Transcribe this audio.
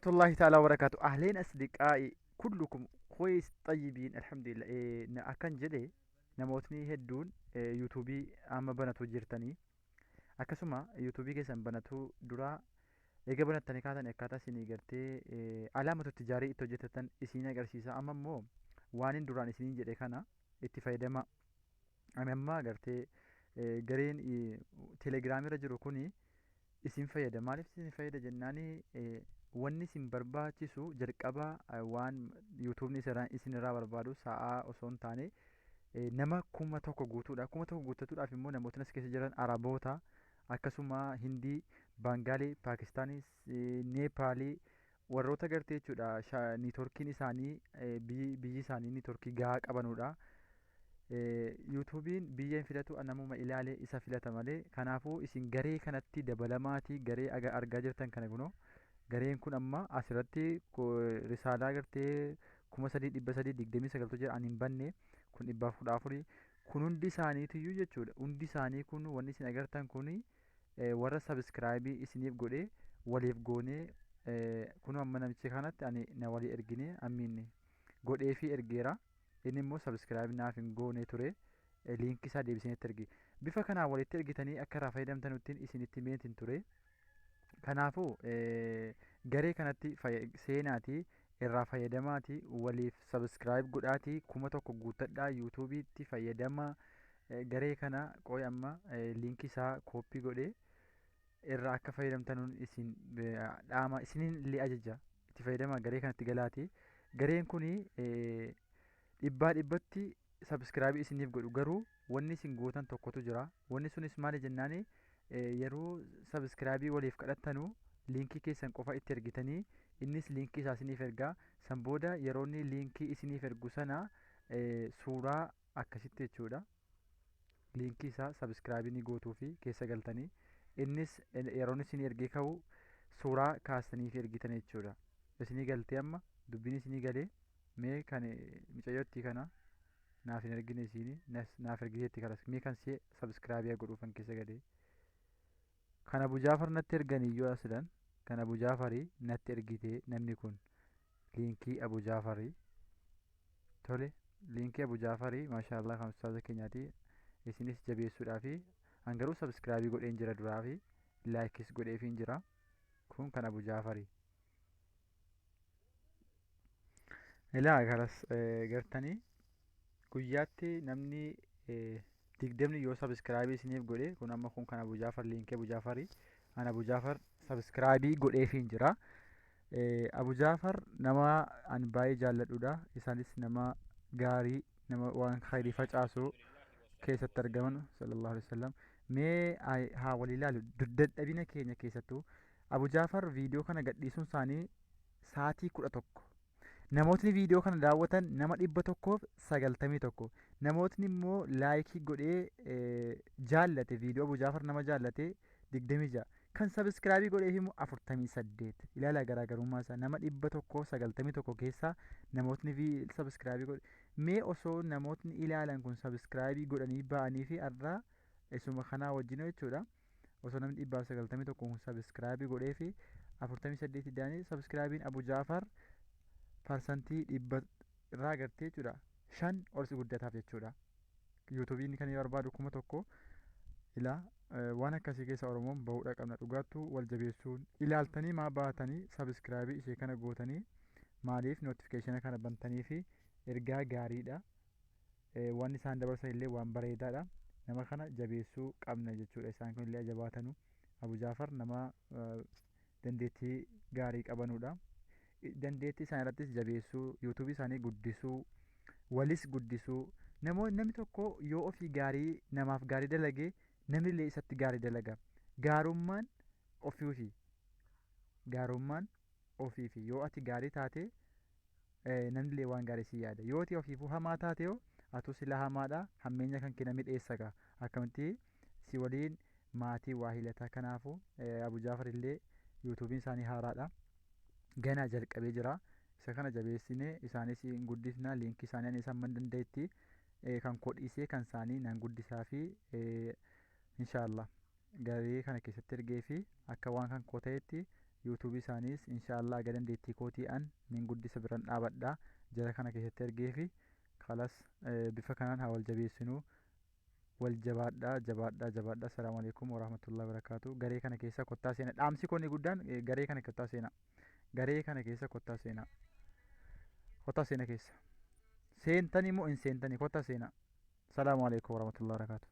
Warahmatullahi ta'ala wabarakaatu. Ahleen asdiqaa'i kullukum كويس طيبين الحمد لله. Akkan jedhe namootni hedduun yuutuubii amma banatu jirtanii, akkasuma yuutuubii keessan banatu duraa eega banattanii kaatan akkaataa isinii gartee alaamatu tijaarii itti hojjetatan isin agarsiisa. Amma immoo waan hin duraan isiniin jedhe kana itti fayyadama. Ani amma gartee gareen teelegiraamirra jiru kuni isin fayyada. Maaliif isin fayyada jennaani, wanni isin barbaachisu jalqaba waan yuutuubni isin irraa barbaadu sa'aa osoo hin taane nama 1000 guutuudha. 1000 guuttatuudhaaf immoo namootni as keessa jiran Araboota, akkasuma Hindii, Baangaalii, Paakistaanii, Neepaalii, warroota gartee jechuudha niitoorkiin isaanii biyyi isaanii niitoorkii gahaa qabanudha. Yuutuubiin biyya hin filatu, namuma ilaalee isa filata malee. Kanaafuu isin garee kanatti dabalamaatii garee argaa jirtan kana kunoo gareen kun amma asirratti risaalaa gartee 3329tu jira, ani hin banne kun 114, kun hundi isaaniitiyyuu jechuudha. Hundi isaanii kun wanni isin agartan kun warra sabiskiraayibii isiniif godhee waliif goonee kun amma namichi kanatti ani na walii ergine ammiin godhee fi ergeera. Inni immoo sabiskiraayibii naaf hin goone ture, liinkii isaa deebisanitti erge. Bifa kanaan walitti ergitanii akka irraa fayyadamtanuttiin isinitti meetiin ture. Kanaafuu garee kanatti seenaatii irraa fayyadamaatii waliif sabiskiraayib godhaatii 1000 guuttadhaa, yuutuubiitti fayyadamaa. Garee kana qoy amma liinkii isaa kooppii godhee irraa akka fayyadamtanuun isin dhaama, isiniin illee ajaja, itti fayyadamaa garee kanatti galaatii. Gareen kuni dhibbaa dhibbatti sabiskiraayibii isiniif godhu, garuu wanni isin gootan tokkotu jira. Wanni sunis maali jennaani, yeroo sabiskiraayibii waliif kadhattanu liinkii keessan qofa itti ergitanii innis liinkii isaa isiniif ergaa. San booda yeroo inni liinkii isiniif ergu sana suuraa akkasitti jechuudha. Liinkii isaa sabiskiraayibii ni gootuu fi keessa galtanii innis yeroo inni isinii ergee ka'u suuraa kaastanii fi ergitan jechuudha. Isinii galtee amma dubbiin isinii galee? Mee kan micayyootti kana naaf hin ergine, isiini naaf ergiteetti kalas. Mee kan see sabiskiraayibii godhuufan keessa galee kan Abu Jaafar natti ergan iyyuu asilan kan Abu Jaafarii natti ergite namni kun liinkii Abu Jaafarii. Tole, liinkii Abu Jaafarii, maashaallah, kan ustaaza keenyaati. Isinis jabeessuudhaafi an garuu sabiskiraayibii godheen jira duraa fi laayikis godheefiin jira. Kun kan Abu Jaafarii. Ilaa kalas gartanii guyyaatti namni 20 yoo sabiskiraayibii isiniif godhe, kun amma kun kan Abu Jaafar, liinkii Abu Jaafarii, an Abu Jaafar sabiskiraayibii godheefiin jira. Abu Jaafar nama an baay'ee jaalladhudha. Isaanis nama gaarii, nama waan khayrii facaasu keessatti argaman, sallallahu alaihi wasallam. Mee haa walii ilaalu dadhabina keenya keessattuu. Abu Jaafar viidiyoo kana gadhiisuun isaanii sa'aatii 11. Namootni viidiyoo kana daawwatan nama 191. Namootni immoo laayikii godhee jaallate viidiyoo Abu Jaafar nama jaallate 26. Kan sabiskiraabii godheef immoo 48. Ilaalaa garaagarummaa isaa, nama 191 keessaa namootni sabiskiraabii godhe. Mee osoo namootni ilaalan kun sabiskiraabii godhanii ba'anii fi har'aa isuma kanaa wajjin jechuudha. Osoo namni 191 kun sabiskiraabii godhee fi 48 daanii sabiskiraabiin Abu Jaafar parsantii 100 irraa gartee jechuudha 5 ol si guddataaf jechuudha. Yuutuubiin kan inni barbaadu 1000. Ilaa, waan akkasii keessa Oromoon bahuudha qabna. Dhugaattuu wal jabeessuun ilaaltanii maa baatanii sabiskiraabii ishee kana gootanii maaliif nootifikeeshina kana bantanii fi ergaa gaariidha. Waan isaan dabarsan illee waan bareedaadha. Nama kana jabeessuu qabna jechuudha. Isaan kun illee ajabaatanu. Abu Jaafar nama dandeettii gaarii qabanudha. Dandeettii isaan irrattis jabeessuu, yuutuubii isaanii guddisuu, walis guddisuu. Namoonni namni tokko yoo ofii gaarii namaaf gaarii dalage, namni illee isatti gaarii dalaga. Gaarummaan ofiifi. Gaarummaan ofiifi. Yoo ati gaarii taate namni illee waan gaarii si yaada. Yoo ati ofiifuu hamaa taate hoo, atuu sila hamaadha, hammeenya kan kee namni dheessa gaa. Akkamitti si waliin maatii waa hilata. Kanaafuu Abu Jaafar illee yuutuubiin isaanii haaraadha. Ganaa jalqabee jira. Isa kana jabeessine isaanis hin guddisna. Liinkii isaanii ani isaan man danda'etti kan koo dhiisee kan isaanii nan guddisaa fi inshaallah garee kana keessatti ergee fi akka waan kan koo ta'etti Yuutuubii isaaniis inshaallah aga dandeettii kootii an nin guddisa, biran dhaabadha. Jara kana keessatti ergeefi kalas bifa kanaan haa wal jabeessinuu. Wal jabaadhaa, jabaadhaa, jabaadhaa. Assalaamu alaikum warahmatullahi wabarakaatu. Garee kana keessa kottaa seena. Dhaamsi koo inni guddaan garee kana kottaa seena. Garee kana keessa kottaa seena. Kottaa seena keessa. Seentanii moo hin seentanii? Kottaa seena. Salaamu alaikum warahmatullahi wabarakaatu.